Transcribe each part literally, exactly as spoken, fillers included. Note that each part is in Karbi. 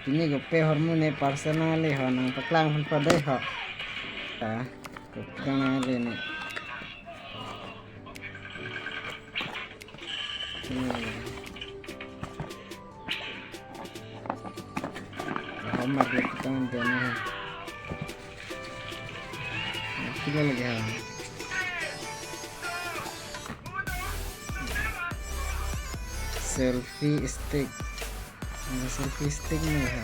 Pini kopi ahormu ne personally ho nangpaklang pon padai ho. Ta, kopi kang nang le ne. Hmm. Ahormu le kitang dena. Kilo lagi ha. Selfie stick. Nah, selfie stick ne ha.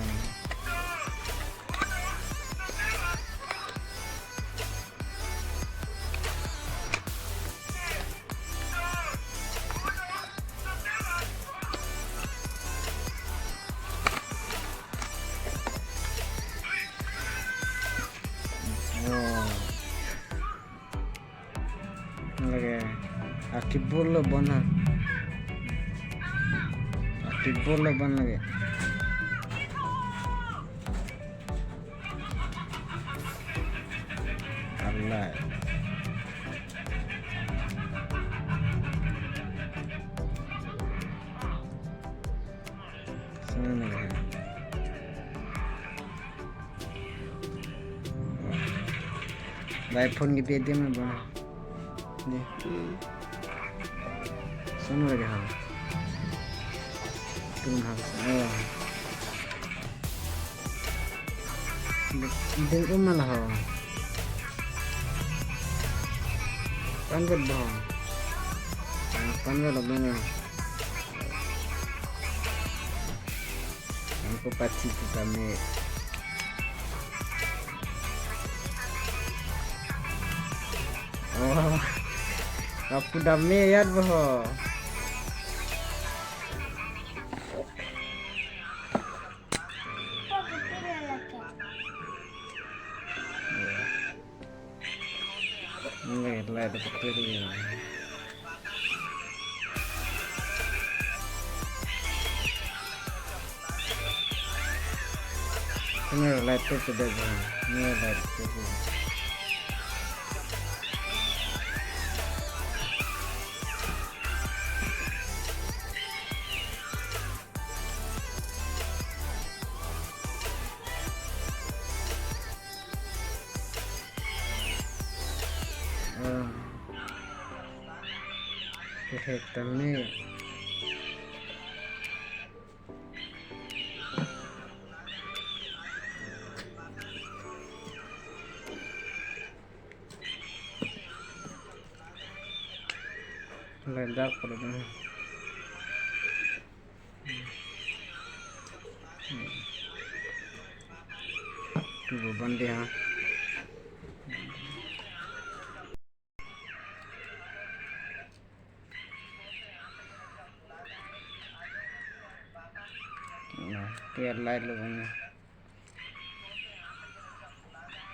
Oh. Lagi. Akibol lo bon ha. Akibol lo bon lagi. Alai. Sana lagi. Bai phone kipi adim na ba. Di. Hmm. Sana lagi ha. Tum ha. Oh. Ding um la ho. Pan bet bo. Ah, pan bet lo mana. Angko pachi tu kami. Oh. Kapu dame yat bo ho. Ngai lai da putri. Ngai lai tu tu da. Ngai lai tu tu. Ah. Kehek tame. Ledak pada na. Tu beban dia. Nah, clear light lo kan.